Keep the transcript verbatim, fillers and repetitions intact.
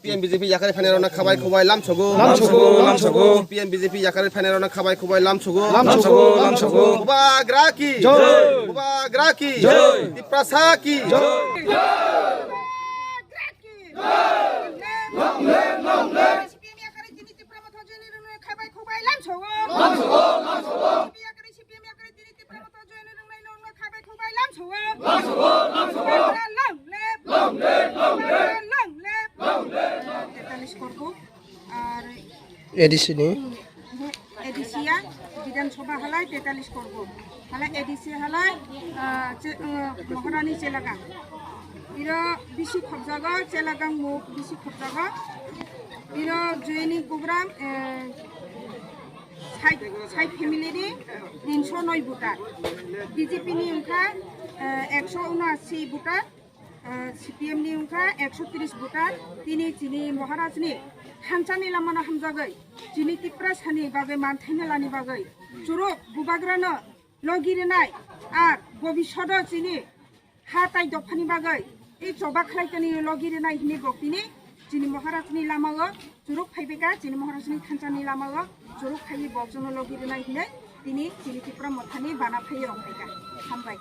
P M B J P yakarwi phainairokno khabai khubai lamsogo. Lamsogo, lamsogo. P M B J P yakarwi phainairokno khabai khubai lamsogo. Lamsogo, lamsogo. Bubagra ki jai. Bubagra ki jai. Tiprasa ki jai. Long live, long live. C P M yakarwi tini Tipra Motha join rwna khabai khubai lamsogo. Lamsogo, lamsogo. C P M yakarwi, C P M yakarwi tini Tipra Motha join rwna khabai khubai lamsogo. Lamsogo, lamsogo. Long live, long live, long live. Long live, long live. Tetalis korgo. Ar A D C ni? A D C ya, Bidhan Sabha halai tetalis korgo. Halai A D C halai, ah, che-, ah, Maharani Chelagang. Iro bisi khobjago, Chelagang muk bisi khobjago. Iro joining program, eh, sai, sai family ni tinsho noi voter. B J P ni wngkha, eh, ekso unashi voter. Ah, C P M ni wngkha ekso tris voter, tini chini Maharaj ni thansa ni lama no hamjagwi, chini Tiprasa ni bagwi manthaina lani bagwi, churuk bubagra no logi rwnai, ar bobishodo chini ha tai dopha ni bagwi, ei choba khlai tani logi rwnai hinwi bo tini chini Maharaj ni lama o churuk phaibai kha, chini Maharaj ni thansa ni lama o churuk phaiwi bo chwng no logi rwnai hinwi tini chini Tipra Motha ni bana phaiwi rong phai kha. Hambai.